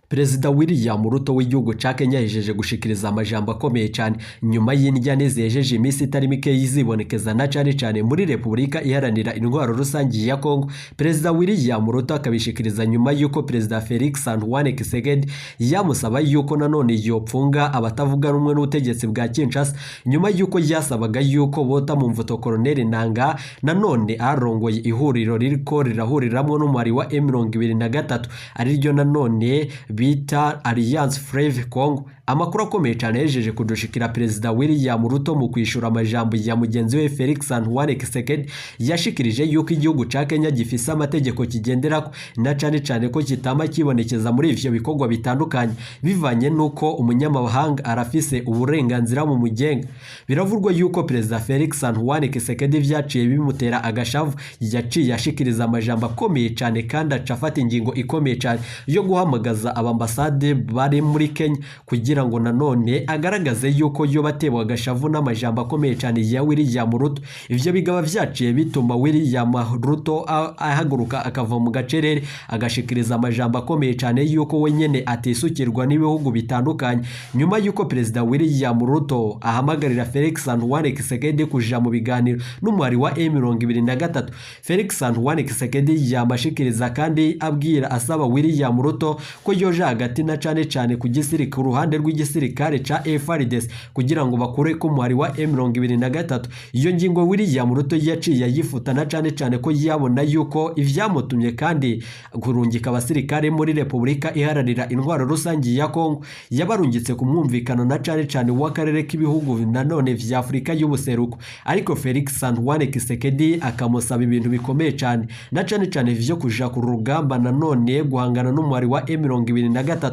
Perezida William Ruto w'igihugu ca Kenya yahejeje gushikiriza amajambo akomeye cyane nyuma y'indyane zihejeje iminsi itari mike yizibonekeza na cane cane muri Repubulika Iharanira Intwaro Rusangi ya Kongo. Perezida William Ruto akabishikiriza nyuma y'uko Perezida Felix Antoine Tshisekedi yamusaba yuko nanone yopfunga abatavuga rumwe n'ubutegetsi bwa Kinshasa, nyuma y'uko yasabaga yuko bota mu mvuto Colonel Nanga nanone arongoye ihuriro ririko rirahuriramwo n'umwari wa M23 ariryo nanone bita Alliance Fleuve Congo. Amakuru akomeye cyane yejeje kudushikira, Perezida William Ruto mu kwishura amajambo ya mugenzi we Felix Antoine Tshisekedi yashikirije yuko igihugu ca Kenya gifise amategeko kigenderako na cane cane ko kitama kibonekeza muri ivyo bikorwa bitandukanye, bivanye nuko umunyamahanga arafise uburenganzira mu mugenga. Biravurwa yuko Perezida Felix Antoine Tshisekedi vyaciye bimutera agashavu, yaciye ashikiriza amajambo akomeye cyane kandi aca afata ingingo ikomeye cyane yo guhamagaza abambasade bari muri Kenya kugira ngo nanone agaragaze yuko yo batewe agashavu n'amajambo akomeye cyane ya William Ruto. Ivyo bigaba vyaciye bituma William Ruto ahaguruka akava mu gacerere agashikiriza amajambo akomeye cyane yuko we nyene atisukirwa n'ibihugu bitandukanye, nyuma yuko Perezida William Ruto ahamagarira Felix Antoine Tshisekedi kuja mu biganiro n'umwari wa M23. Felix Antoine Tshisekedi yamashikiriza kandi abwira asaba William Ruto ko yoja hagati na cane cane ku gisirikare, uruhande rw'igisirikare ca FARDC kugira ngo bakure ko umuhari wa M23. Iyo ngingo William Ruto yaciye ayifuta na cane cane ko yabona yuko ivyamutumye kandi kurungika abasirikare muri Repubulika Iharanira Intwaro Rusangi ya Kongo yabarungitse ku mwumvikano na cane cane w'akarere k'ibihugu nanone vya Afurika y'ubuseruko, ariko Felix Antoine Tshisekedi akamusaba ibintu bikomeye cane na cane cane vyo kuja ku rugamba nanone guhangana n'umuhari wa M23.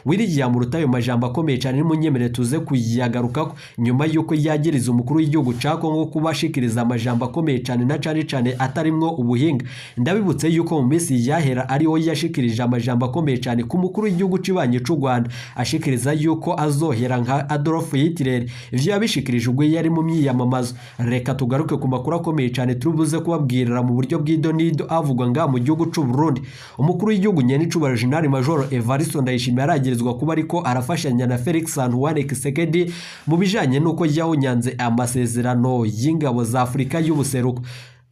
William Ruto ayo majambo akomeye cyane nimunyemere tuze kuyagarukako nyuma yuko yagiriza umukuru w'igihugu ca Kongo kubashikiriza amajambo akomeye cyane na cane cane atarimwo ubuhinga. Ndabibutse yuko mu minsi yahera ariho yashikirije amajambo akomeye cyane ku mukuru w'igihugu cibanye c'u Rwanda, ashikiriza yuko azohera nka Adolf Hitler. Ivyo yabishikirije ubwo yari mu myiyamamazo. Reka tugaruke ku makuru akomeye cyane turubuze kubabwirira mu buryo bw'idonido avugwa nga mu gihugu c'u Burundi. Umukuru w'igihugu nyenicubahiro General Major Evariste Ndayishimiye aragirizwa kuba ariko arafashanya na Felix Antoine Tshisekedi mu bijanye n'uko yahonyanze amasezerano y'ingabo za Afurika y'ubuseruko.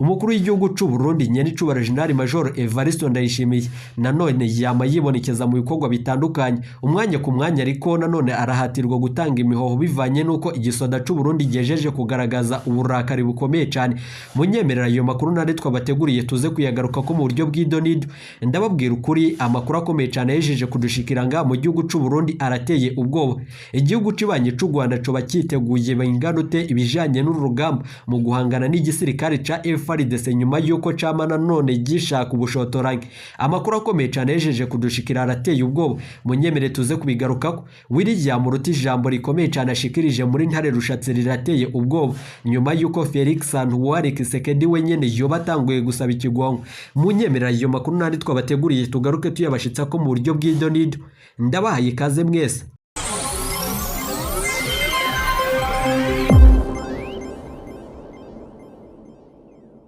Umukuru w'igihugu c'u Burundi nyenicubahiro General Major Evariste Ndayishimiye nanone yama yibonekeza mu bikorwa bitandukanye umwanya ku mwanya, ariko nanone arahatirwa gutanga imihoho bivanye n'uko igisoda c'u Burundi gejeje kugaragaza uburakari bukomeye cyane. Munyemerera ayo makuru nari twabateguriye tuze kuyagaruka ko mu buryo bw'idonido. Ndababwira ukuri, amakuru akomeye cyane yejeje kudushikira nga mu gihugu c'u Burundi arateye ubwoba. Igihugu cibanye c'u Rwanda coba cyiteguye binganute ibijanye n'urugamba mu guhangana n'igisirikare ca FARDC nyuma yuko cama nanone gishaka ubushotoranyi. Amakuru akomeye cyane yejeje kudushikira arateye ubwoba, munyemere tuze kubigarukako. William Ruto ijambo rikomeye cyane ashikirije muri Ntare Rushatsi rirateye ubwoba nyuma yuko Felix Antoine Tshisekedi wenyene yoba atanguye gusaba ikigongo. Munyemerera ayo makuru nandi twabateguriye tugaruke tuyabashitsa ko mu buryo bw'idonido. Ndabahaye ikaze mwese.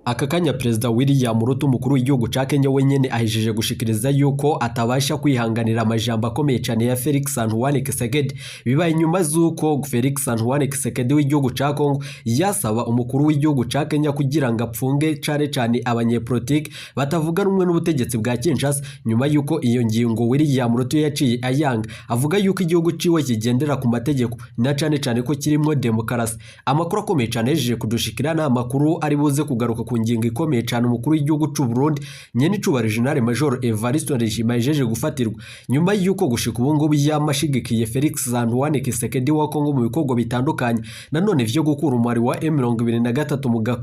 Aka kanya Perezida William Ruto umukuru w'igihugu ca Kenya wenyene ahejeje gushikiriza yuko atabasha kwihanganira amajambo akomeye cyane ya Felix Antoine Tshisekedi. Bibaye nyuma z'uko Felix Antoine Tshisekedi w'igihugu ca Kongo yasaba umukuru w'igihugu ca Kenya kugira ngo apfunge cane cane abanyepolitike batavuga rumwe n'ubutegetsi bwa Kinshasa, nyuma yuko iyo ngingo William Ruto yaciye ayanga avuga yuko igihugu ciwe kigendera ku mategeko na cane cane ko kirimwo demokarasi. Amakuru akomeye cyane yejeje kudushikira ni amakuru ari buze kugaruka ku ngingo ikomeye cyane umukuru w'igihugu c'u Burundi nyenicubahiro General Major Evariste Ndayishimiye ahejeje gufatirwa nyuma yuko gushika ubu ngubu yamashigikiye Felix Antoine Tshisekedi wa Kongo mu bikorwa bitandukanye nanone vyo gukura umwari wa M23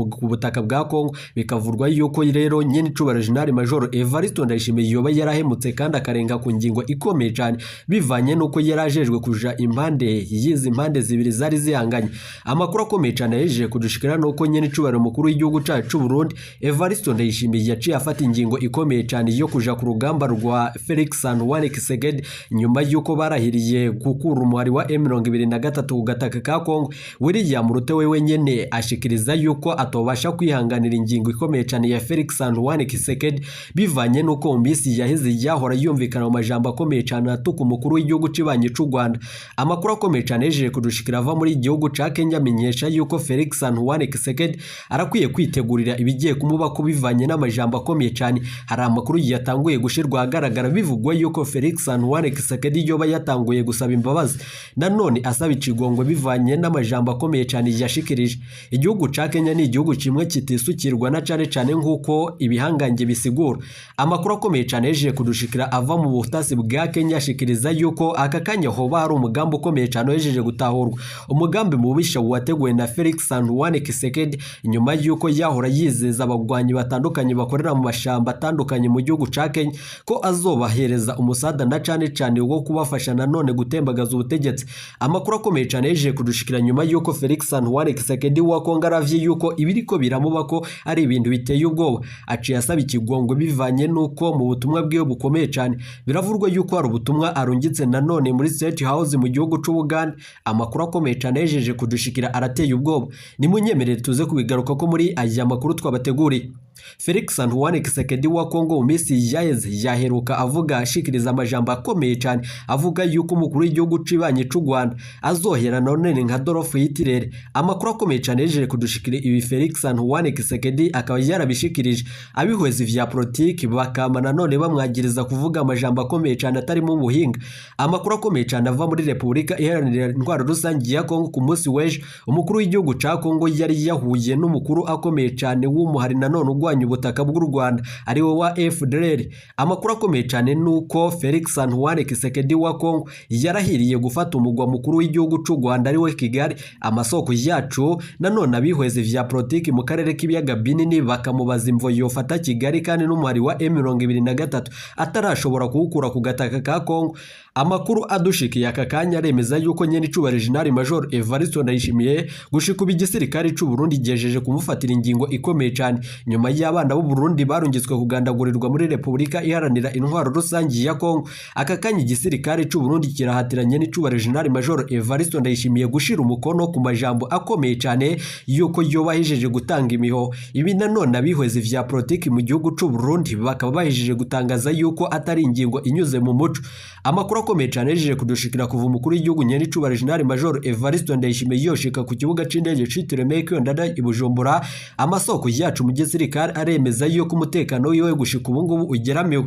ku butaka bwa Kongo. Bikavurwa yuko rero nyenicubahiro General Major Evariste Ndayishimiye yoba yarahemutse kandi akarenga ku ngingo ikomeye cyane bivanye nuko yarajejwe kuja impande y'izi mpande zibiri zari zihanganye. Amakuru akomeye cyane yejeje kudushikira nuko nyenicubahiro umukuru w'igihugu w'igihugu cacu c'u Burundi Evariste Ndayishimiye yaciye afata ingingo ikomeye cyane yo kuja ku rugamba rwa Felix Antoine Tshisekedi nyuma y'uko barahiriye gukura umuhari wa M23 ku gataka ka Kongo. William Ruto wewe nyene ashikiriza yuko atobasha kwihanganira ingingo ikomeye cyane ya Felix Antoine Tshisekedi bivanye n'uko mu minsi yaheze yahora yumvikana mu majambo akomeye cyane atuka umukuru w'igihugu cibanyi c'u Rwanda. Amakuru akomeye cyane yejeje kudushikira ava muri igihugu ca Kenya amenyesha yuko Felix Antoine Tshisekedi arakwiye kwitegurira ibigiye kumubako bivanye n'amajambo akomeye cyane. Hari amakuru yatanguye gushirwa ahagaragara bivugwa yuko Felix Antoine Tshisekedi yoba yatanguye gusaba imbabazi nanone asaba ikigongwe bivanye n'amajambo akomeye cyane yashikirije. Igihugu ca Kenya ni igihugu kimwe kitisukirwa na cane cane nk'uko ibihangange bisigura. Amakuru akomeye cyane yejeje kudushikira ava mu butasi bwa Kenya ashikiriza yuko aka kanya hoba hari umugambi ukomeye cyane wejeje gutahurwa, umugambi mubisha wateguwe na Felix Antoine Tshisekedi nyuma yuko yahora yizeza abagwanyi batandukanye bakorera mu mashamba atandukanye mu gihugu ca Kenya ko azobahereza umusada na cane cane wo kubafasha nanone gutembagaza ubutegetsi. Amakuru akomeye cyane yejeje kudushikira nyuma yuko Felix Antoine Tshisekedi wa Kongo aravye yuko ibiriko biramubako ari ibintu biteye ubwoba, aciye asaba ikigongwe bivanye nuko mu butumwa bwiwe bukomeye cyane biravurwa yuko hari ubutumwa arungitse nanone muri State House mu gihugu c'u Buganda. Amakuru akomeye cyane yejeje kudushikira arateye ubwoba, nimunyemerere tuze kubigaruka ko muri aya makuru twabateguriye. Felix Antoine Tshisekedi wa Kongo mu minsi yaheze yaheruka avuga ashikiriza amajambo akomeye cyane avuga yuko umukuru w'igihugu cibanyi c'u Rwanda azohera none nka Adolf Hitler. Amakuru akomeye cyane yejeje kudushikira ibi Felix Antoine Tshisekedi akaba yarabishikirije abihweza vya politiki bakama nanone bamwagiriza kuvuga amajambo akomeye cyane atarimo ubuhinga. Amakuru akomeye cyane ava muri Repubulika Iharanira Intwaro Rusange ya Kongo ku munsi w'ejo umukuru w'igihugu ca Kongo yari yahuye n'umukuru akomeye cyane w'umuhari nanone ugwanya ubutaka bw'u Rwanda ari we wa FDLR. Amakuru akomeye cyane nuko Felix Antoine Tshisekedi wa Kongo yarahiriye gufata umugwa mukuru w'igihugu c'u Rwanda ari we Kigali. Amasoko yacu nanone abihweze vya politiki mu karere k'ibiyaga binini bakamubaza imvo yofata Kigali kandi n'umuhari wa M23 atarashobora kuwukura ku gataka ka Kongo. Amakuru adushikiye aka kanya aremeza yuko nyene icubahiro General Major Evariste Ndayishimiye gushika ubu igisirikare c'u Burundi gihejeje kumufatira ingingo ikomeye cyane nyuma y'abana b'u Burundi barungitswe kugandagurirwa muri Repubulika Iharanira Intwaro Rusange ya Kongo. Aka kanya igisirikare c'u Burundi kirahatiranye n'icubahiro General Major Evariste Ndayishimiye gushira umukono ku majambo akomeye cyane yuko yoba ahejeje gutanga imiho. Ibi nanone abihweze vya politiki mu gihugu c'u Burundi bakaba bahejeje gutangaza yuko atari ingingo inyuze mu muco. Amakuru akomeye cyane yejeje kudushikira kuva umukuru w'igihugu nyene icubahiro General Major Evariste Ndayishimiye yoshika ku kibuga c'indege citiriwe Melchior Ndadaye i Bujumbura, amasoko yacu mu gisirikare aremeza yuko umutekano wiwe gushika ubu ngubu ugeramiwe.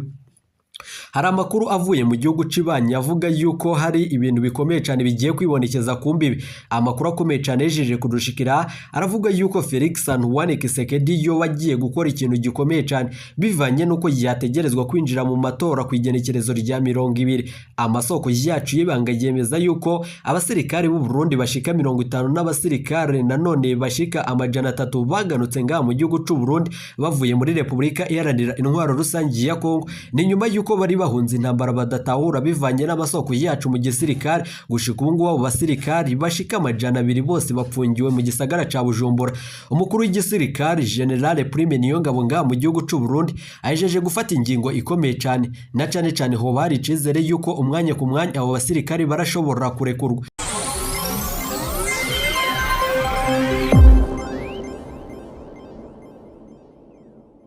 Hari amakuru avuye mu gihugu cibanyi avuga yuko hari ibintu bikomeye cyane bigiye kwibonekeza ku mbibi. Amakuru akomeye cyane yejeje kudushikira aravuga yuko Felix Antoine Tshisekedi yoba agiye gukora ikintu gikomeye cyane bivanye nuko yategerezwa kwinjira mu matora ku igenekerezo rya 20. Amasoko yacu y'ibanga yemeza yuko abasirikare b'u Burundi bashika 50 n'abasirikare nanone bashika 300 baganutse ngaha mu gihugu c'u Burundi bavuye muri Repubulika Iharanira Intwaro Rusange ya Kongo. Ni nyuma yuko bari bahunze intambara badatahura bivanye n'amasoko yacu mu gisirikare. Gushika ubu ngubu abo basirikari bashika 200 bose bapfungiwe mu gisagara ca Bujumbura. Umukuru w'igisirikare General Prime Niyongabo ngaha mu gihugu c'u Burundi ahejeje gufata ingingo ikomeye cyane na cane cane hoba hari icizere yuko umwanya ku mwanya abo basirikari barashobora kurekurwa.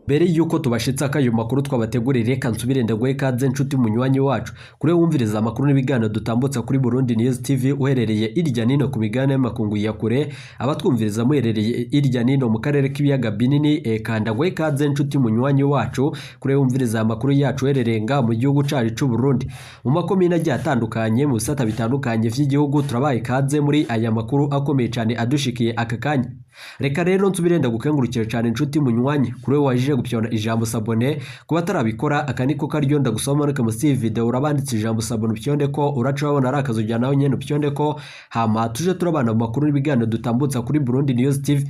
Mbere yuko tubashitsa akayo makuru twabateguriye reka nsubire ndaguhe kaze nshuti munywanyi wacu kuri wumviriza amakuru n'ibiganiro dutambutsa kuri Burundi News TV uherereye irya nino ku migabane y'amakungu ya kure, abatwumviriza muherereye irya nino mu karere k'ibiyaga binini, eka ndaguhe kaze nshuti munywanyi wacu kuri wumviriza amakuru yacu uherereye nga mu gihugu cacu c'u Burundi mu makomine agiye atandukanye mu bisata bitandukanye vy'igihugu. Turabaye kaze muri aya makuru akomeye cyane adushikiye aka kanya. Reka rero nsubire ndagukengurukire cyane nshuti munywanyi kuri we wajije gupyona ijambo sabone. Kuba atarabikora aka niko karyo ndagusoma manuke munsi y'iyi video urabanditse ijambo sabone upyonde ko uraca wabona ari akazu ujya nawe nyene upyonde ko hama tuje turabana mu makuru n'ibiganiro dutambutsa kuri Burundi News TV.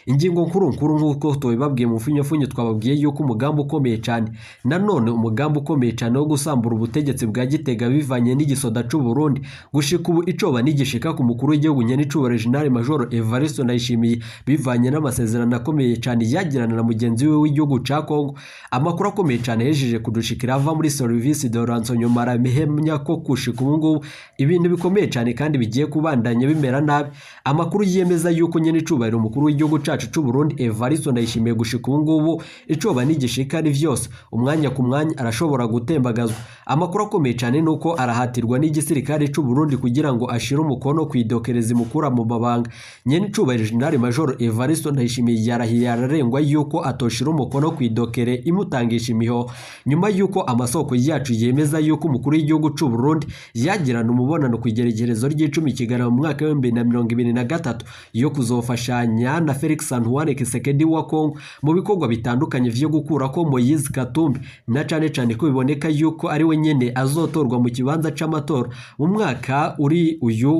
Ingingo nkuru nkuru nk'uko tubibabwiye mu funyofunyo, twababwiye yuko umugambi ukomeye cyane, nanone umugambi ukomeye cyane wo gusambura ubutegetsi bwa Gitega bivanye n'igisoda c'u Burundi, gushika ubu icoba nigishika ku mukuru w'igihugu nyenicubahiro General Major Evariste Ndayishimiye, bivanye n'amasezerano akomeye cyane yagirana na mugenzi we w'igihugu ca Congo. Amakuru akomeye cyane yejeje kudushikira ava muri service de renseignement aramenya ko gushika ubu ngubu ibintu bikomeye cyane kandi bigiye kubandanya bimera nabi. Amakuru yemeza yuko nyenicubahiro umukuru w'igihugu cacu c'u Burundi Evariste Ndayishimiye gushika ubu ngubu icoba nigishika ari vyose, umwanya ku mwanya arashobora gutembagazwa. Amakuru akomeye cyane nuko arahatirwa n'igisirikare c'u Burundi kugira ngo ashire umukono ku idokereza imukura mu mabanga. Nyenicubahiro General Major Evariste Ndayishimiye yarahiye ararengwa yuko atoshira umukono ku idokere imutangisha imiho, nyuma yuko amasoko yacu yemeza yuko umukuru w'igihugu c'u Burundi yagirana umubonano ku igeregerezo ry'icumi Kigarama mu mwaka w'ibihumbi na 2023 yo kuzofashanya na Felix Antoine Tshisekedi wa Congo mu bikorwa bitandukanye vyo gukurako Moise Katumbi, na cane cane ko biboneka yuko ari we nyene azotorwa mu kibanza c'amatora mu mwaka uri uyu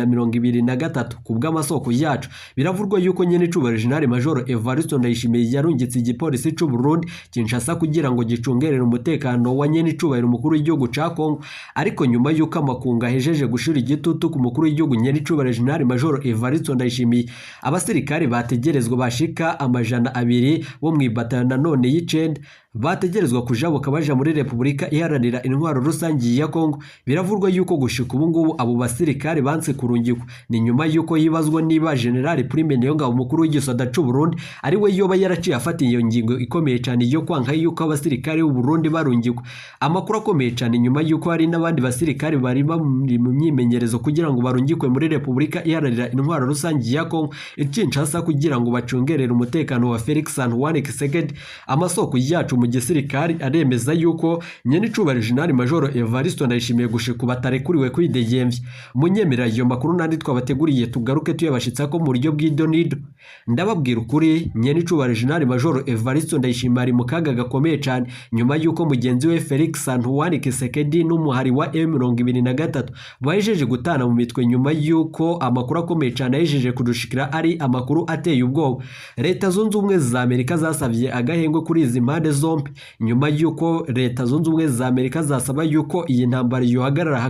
w'2023. Ku bw'amasoko yacu biravurwa yuko nyene cubahiro General Major Evariste Ndayishimiye yarungitse igipolisi c'u Burundi Kinshasa kugira ngo gicungerere umutekano wa nyene cubahiro umukuru w'igihugu ca Congo, ariko nyuma yuko amakunga ahejeje gushira igitutu ku mukuru w'igihugu nyene cubahiro General Major Evariste Ndayishimiye, abasirikare bategerezwa bashika 200 bo mw'ibatana nanone y'icenda bategerezwa kujabuka baja muri Repubulika Iharanira Intwaro Rusange ya Congo. Biravurwa yuko gushika ubu ngubu abo basirikare banse kurungikwa. Ni nyuma yuko yibazwa niba General Prime Niyongabo umukuru w'igisoda c'u Burundi ari we yoba yaraciye afata iyo ngingo ikomeye cyane yo kwanka yuko abasirikare b'u Burundi barungikwa. Amakuru akomeye cyane nyuma yuko hari n'abandi basirikare bari bari mu myimenyerezo kugira ngo barungikwe muri Repubulika Iharanira Intwaro Rusange ya Congo i Kinshasa kugira ngo bacungerere umutekano wa Felix Antoine Tshisekedi. Amasoko yacu mu gisirikari aremeza yuko nyenicubahiro General Major Evariste Ndayishimiye gushika batarekuriwe kwidegembya. Munyemerera ayo makuru nandi twabateguriye tugaruke tuyabashitsa ko mu buryo bw'idonido. Ndababwira ukuri, nyenicubahiro General Major Evariste Ndayishimiye ari mu kaga gakomeye cyane nyuma yuko mugenzi we Felix Antoine Tshisekedi n'umuhari wa M23 bahejeje gutana mu mitwe, nyuma yuko amakuru akomeye cyane ahejeje kudushikira ari amakuru ateye ubwoba. Leta Zunze Ubumwe za Amerika zasabye agahengwe kuri izi mpande zombi, nyuma yuko Leta Zunze Ubumwe za Amerika zasaba yuko iyi ntambara yohagarara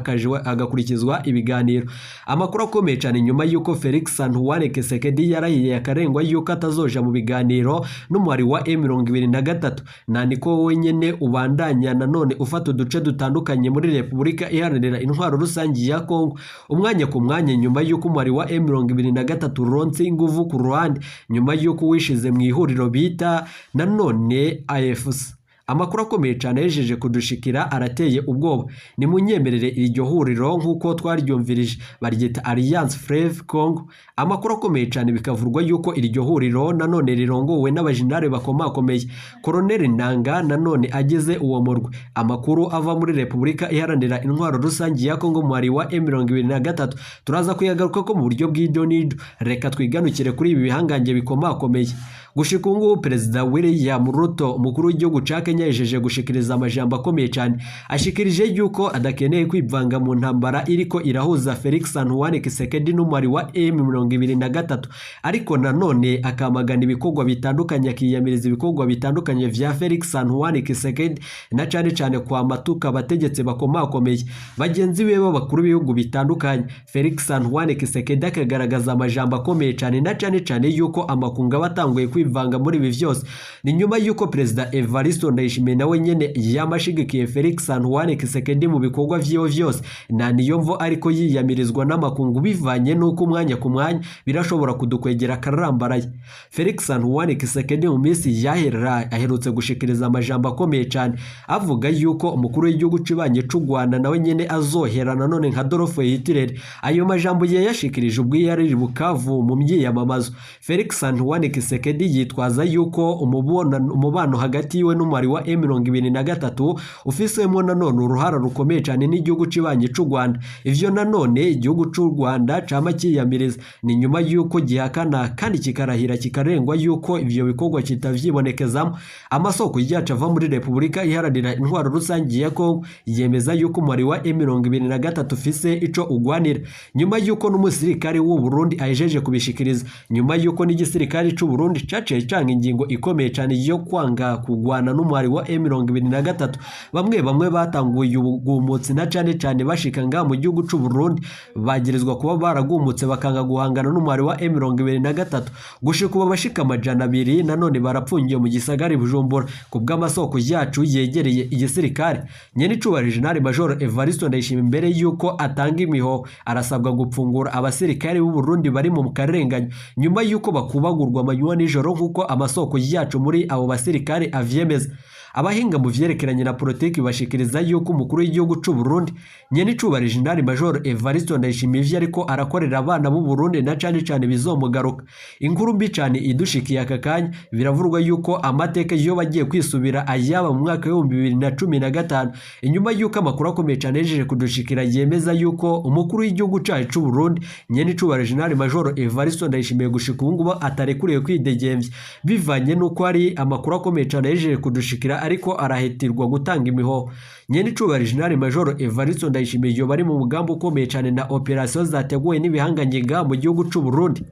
hagakurikizwa ibiganiro. Amakuru akomeye cyane nyuma yuko Felix Antoine Tshisekedi yarahiye akarengwa yuko atazoja mu biganiro n'umuhari wa M23, na niko wenyene ubandanya nanone ufata uduce dutandukanye muri Repubulika Iharanira Intwaro Rusange ya Congo umwanya ku mwanya, nyuma yuko umuhari wa M23 uronse inguvu ku ruhande, nyuma yuko wishize mu ihuriro bita nanone AFC. Amakuru akomeye cyane yejeje kudushikira arateye ubwoba. Nimunyemerere iryo huriro nk'uko twaryumvirije baryita Alliance Fleuve Congo. Amakuru akomeye cyane bikavurwa yuko iryo huriro nanone rirongowe n'abajenerali bakomakomeye, Colonel Nanga nanone ageze uwo murwi. Amakuru ava muri Repubulika Iharanira Intwaro Rusange ya Congo mwari wa M23 turaza kuyagaruka ko mu buryo bw'idonido. Reka twiganukire kuri ibi bihangange bikomakomeye. Gushika ubu ngubu Perezida William Ruto umukuru w'igihugu ca Kenya yejeje gushikiriza amajambo akomeye cyane, ashikirije yuko adakeneye kwivanga mu ntambara iriko irahuza Felix Antoine Tshisekedi n'umwari wa M23, ariko nanone akamagana ibikorwa bitandukanye, akiyamiriza ibikorwa bitandukanye vya Felix Antoine Tshisekedi, na cane cane kwa matuka abategetsi bakomakomeye bagenzi be b'abakuru b'ibihugu bitandukanye. Felix Antoine Tshisekedi akagaragaza amajambo akomeye cyane, na cane cane yuko amakunga batanguye kwivanga muri ibi vyose. Ni nyuma yuko Perezida Evariste Ndayishimiye nawe nyene yamashigikiye Felix Antoine Tshisekedi mu bikorwa vyiwe vyose, na niyo mvo ariko yiyamirizwa n'amakungu bivanye n'uko umwanya ku mwanya birashobora kudukwegera akarambaraye. Felix Antoine Tshisekedi mu minsi yahera aherutse gushikiriza amajambo akomeye cyane avuga yuko umukuru w'igihugu cibanye c'u Rwanda nawe nyene azohera nanone nka Adolf Hitler. Ayo majambo yayashikirije ubwo yari Bukavu mu myiyamamazo. Felix Antoine Tshisekedi yitwaza yuko umubano hagati yiwe n'umwari wa M23 ufisemo nanone uruhara rukomeye cyane n'igihugu cibanyi c'u Rwanda. Ivyo nanone igihugu c'u Rwanda cama kiyamiriza, ni nyuma yuko gihakana kandi kikarahira kikarengwa yuko ivyo bikorwa kitavyibonekezamo. Amasoko yacu ava muri Repubulika Iharanira Intwaro Rusange ya Kongo yemeza yuko umwari wa M23 ufise ico ugwanira, nyuma yuko n'umusirikare w'u Burundi ahejeje kubishikiriza, nyuma yuko n'igisirikare c'u Burundi caciye canga ingingo ikomeye cyane yo kwanga kugwana n'umwari wa M23. Bamwe bamwe batanguye ubugumutsi na cane cane bashika nga mu gihugu c'u Burundi bagirizwa kuba baragumutse bakanga guhangana n'umwari wa M23. Gushika ubu abashika 200 nanone barapfungiye mu gisagara Bujumbura ku bw'amasoko yacu yegereye igisirikare. Nyenicubahiro General Major Evariste Ndayishimiye imbere yuko atanga imiho arasabwa gupfungura abasirikare b'u Burundi bari mu karengane nyuma yuko bakubagurwa amanywa nijoro nk'uko amasoko yacu muri abo basirikare avyemeza. Abahinga mu vyerekeranye na politiki bashikiriza yuko umukuru w'igihugu c'u Burundi Nyenicubahiro General Major Evariste Ndayishimiye ivyo ariko arakorera abana b'u Burundi na cane cane bizomugaruka. Inkuru mbi cane idushikiye aka kanya, biravurwa yuko amateka yo bagiye kwisubira ayaba mu mwaka w'ibihumbi 2015, inyuma yuko amakuru akomeye cane yejeje kudushikira yemeza yuko umukuru w'igihugu cacu c'u Burundi Nyenicubahiro General Major Evariste Ndayishimiye gushika ubu ngubu atarekuriwe kwidegemvya, bivanye nuko ari amakuru akomeye cane yejeje kudushikira ariko arahitirwa gutanga imihoho. Nyenicubahiro General Major Evariste Ndayishimiye yoba ari mu mugambi ukomeye cane na operation zateguwe n'ibihangange mu gihugu c'u Burundi.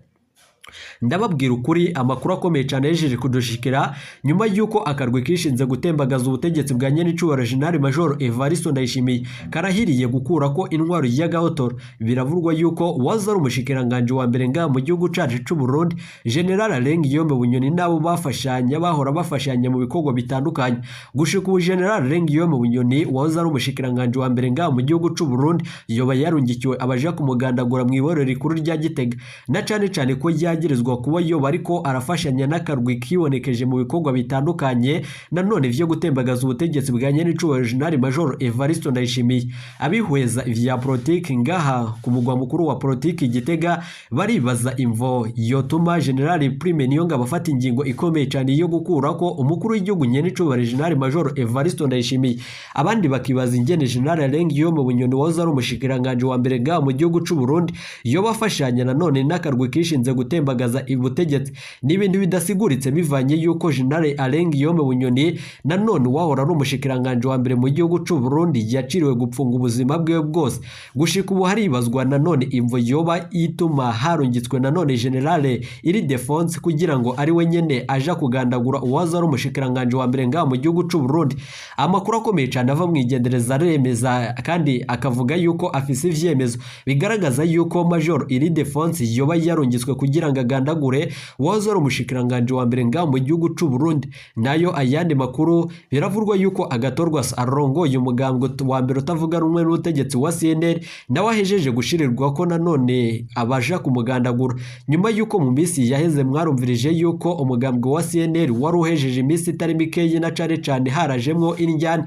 Ndababwira ukuri, amakuru akomeye cyane yejeje kudushikira nyuma yuko akarwi kishinze gutembagaza ubutegetsi bwa Nyenicubahiro General Major Evariste Ndayishimiye karahiriye gukura ko intwaro y'agahotoro. Biravurwa yuko waza ari umushikiranganje wa mbere nga mu gihugu cacu c'u Burundi General Alain Guillaume Bunyoni nabo bafashanya bahora bafashanya mu bikorwa bitandukanye. Gushika ubu General Alain Guillaume Bunyoni waza ari umushikiranganje wa mbere nga mu gihugu c'u Burundi yoba yarungikiwe abaja kumugandagura mu iborero rikuru rya Gitega, na cane cane ko yagirizwa kuba yoba ariko arafashanya n'akarwi kibonekeje mu bikorwa bitandukanye nanone vyo gutembagaza ubutegetsi bwa Nyenicubahiro General Major Evariste Ndayishimiye. Abihweza ivya politiki ngaha ku mugwa mukuru wa politiki Gitega baribaza imvo yotuma General Prime Niyongabo afata ingingo ikomeye cyane yo gukurako umukuru w'igihugu Nyenicubahiro General Major Evariste Ndayishimiye. Abandi bakibaza ingene General Alain Guillaume Bunyoni wahoze ari umushikiranganje wa mbere ngaha mu gihugu c'u Burundi yoba afashanya nanone n'akarwi kishinze gutembagaza ubutegetsi. Ni ibintu bidasiguritse bivanye yuko General Alain Guillaume Bunyoni nanone wahora ari umushikiranganje wa mbere mu gihugu c'u Burundi yaciriwe gupfunga ubuzima bwe bwose. Gushika ubu haribazwa nanone imvo yoba ituma harungitswe nanone General Ildefonse kugira ngo ari we nyene aja kugandagura uwaza ari umushikiranganje wa mbere ngaha mu gihugu c'u Burundi. Amakuru akomeye cyane ava mu igendereza aremeza kandi akavuga yuko afise ivyemezo bigaragaza yuko Major Ildefonse yoba yarungitswe kugira ngo agandagure wahoze ari umushikiranganje wa mbere ngaha mu gihugu c'u Burundi. Nayo ayandi makuru biravurwa yuko Agatorwa arongoye umugambwe wa mbere utavuga rumwe n'ubutegetsi wa CNL nawe ahejeje gushirirwa ko nanone abaja kumugandagura, nyuma yuko mu minsi yaheze mwarumvirije yuko umugambwe wa CNL wari uhejeje iminsi itari mikeyi na cane cane harajemwo indyane.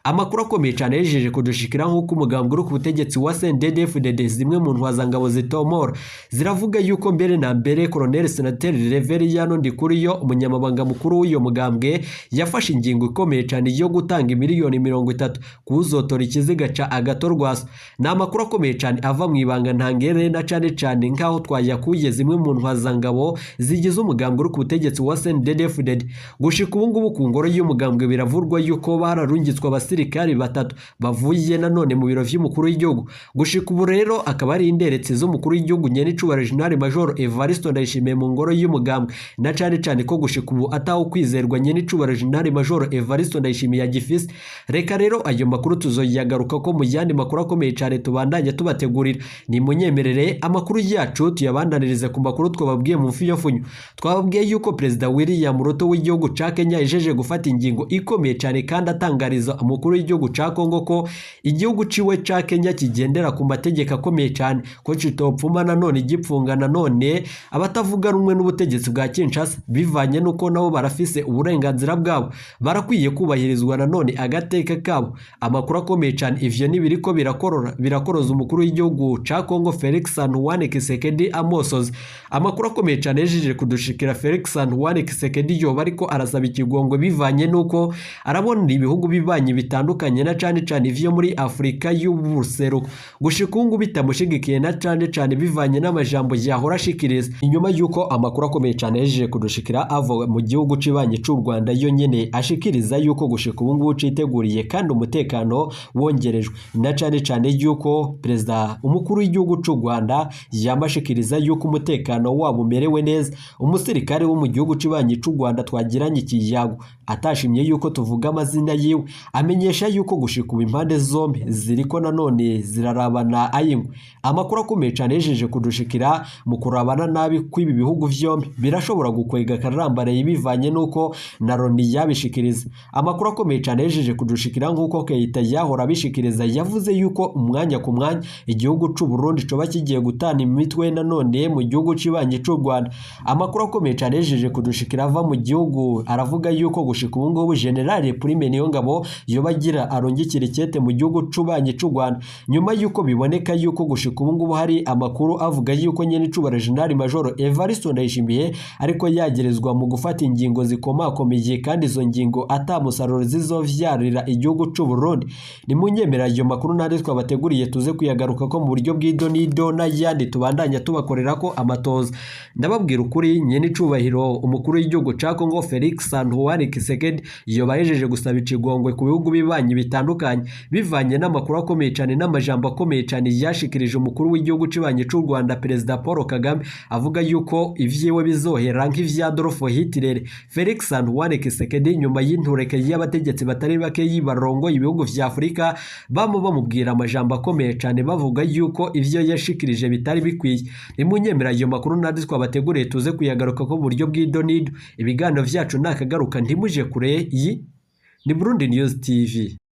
Amakuru akomeye cyane yejeje kudushikira nk'uko umugambwe uri ku butegetsi wa CNDD-FDD zimwe mu ntwazangabo zitomora ziravuga yuko mbere na mbere Colonel Senateri Reveriyano Ndikuriyo umunyamabanga mukuru w'uyo mugambwe yafashe ingingo ikomeye cyane yo gutanga miliyoni 30 kuzotora ikiziga ca Agatorwasa. Ni amakuru akomeye cyane ava mu ibanga ntangere na cane cane nkaho twayakuye zimwe mu ntwazangabo zigize umugambwe uri ku butegetsi wa CNDD-FDD. Gushika ubu ngubu ku ngoro y'umugambwe biravurwa yuko bararungitswe abasirikari batatu bavuye nanone mu biro vy'umukuru w'igihugu. Gushika ubu rero akaba ari inderetse z'umukuru w'igihugu Nyenicubahiro General Major Evariste Ndayishimiye mu ngoro y'umugambwe, na cane cane ko gushika ubu ataho kwizerwa Nyenicubahiro General Major Evariste Ndayishimiye agifise. Reka rero ayo makuru tuzoyagaruka ko mu yandi makuru akomeye cane tubandanya tubategurira. Ni munyemerere amakuru yacu tuyabandanirize ku makuru twababwiye mu mfunyapfunyo. Twababwiye yuko Perezida William Ruto w'igihugu ca Kenya yejeje gufata ingingo ikomeye cane kandi atangariza umukuru Umukuru w'igihugu ca Kongo ko igihugu ciwe ca Kenya kigendera ku mategeko akomeye cyane, ko kitopfuma nanone igipfunga nanone abatavuga rumwe n'ubutegetsi bwa Kinshasa, bivanye n'uko nabo barafise uburenganzira bwabo, barakwiye kubahirizwa nanone agateka kabo. Amakuru akomeye cyane, ivyo nibiriko birakorora birakoroza umukuru w'igihugu ca Kongo Felix Antoine Tshisekedi amosozi. Amakuru akomeye cyane yejeje kudushikira, Felix Antoine Tshisekedi yoba ariko arasaba ikigongwe bivanye n'uko arabona ibihugu bibanyi bitandukanye, na cane cane ivyo muri Afurika y'ubuseruko, gushika ubu bitamushigikiye, na cane cane bivanye n'amajambo yahora ashikiriza. Inyuma y'uko amakuru akomeye cyane yejeje kudushikira ava mu gihugu cibanyi c'u Rwanda, yo nyene ashikiriza yuko gushika ubu ngubu citeguriye kandi umutekano wongerejwe, na cane cane yuko perezida umukuru w'igihugu c'u Rwanda yamashikiriza yuko umutekano wabo umerewe neza. Umusirikare wo mu gihugu cibanyi c'u Rwanda twagiranye ikiyago, atashimye yuko tuvuga amazina yiwe, amenyesha yuko gushika ubu impande zombi ziriko nanone zirarabana ayingwe. Amakuru akomeye cyane yejeje kudushikira, mu kurabana nabi kw'ibi bihugu vyombi birashobora gukwega akarambaraye bivanye n'uko na Loni yabishikiriza. Amakuru akomeye cyane yejeje kudushikira, nk'uko Keita yahora abishikiriza, yavuze yuko umwanya ku mwanya igihugu c'u Burundi coba kigiye gutana imitwe nanone mu gihugu cibanyi c'u Rwanda. Amakuru akomeye cyane yejeje kudushikira ava mu gihugu aravuga yuko gushika ubu ngubu General Prime Niyongabo yoba agira arungikira ikete mu gihugu c'ubanyi c'u Rwanda, nyuma yuko biboneka yuko gushika ubu ngubu hari amakuru avuga yuko nyene icubahiro General Major Evariste Ndayishimiye ariko yagerezwa mu gufata ingingo zikomakomeye, kandi izo ngingo ata musaruro zizovyarira igihugu c'u Burundi. Ni munyemera ayo makuru nandi twabateguriye tuze kuyagaruka ko mu buryo bw'idonido n'ayandi tubandanya tubakorera ko amatoza. Ndababwira ukuri, nyene icubahiro umukuru w'igihugu ca Kongo Felix Antoine Tshisekedi yoba yejeje gusaba ikigongwe ku bihugu bibanyi bitandukanye, bivanye n'amakuru akomeye cyane n'amajambo akomeye cyane yashikirije umukuru w'igihugu cibanyi c'u Rwanda Perezida Paul Kagame, avuga yuko ivyiwe bizohera nk'ivya Adolf Hitler. Felix Antoine Tshisekedi, nyuma y'intureke y'abategetsi batari bake yibarongo ibihugu vya Afurika, bamo bamubwira amajambo akomeye cyane bavuga yuko ivyo yashikirije bitari bikwiye. Nimunyemera ayo makuru nandi twabateguriye tuze kuyagaruka ko mu buryo bw'idonido. Ibiganiro vyacu nakagaruka, ntimuje kure. Iyi ni Burundi News TV.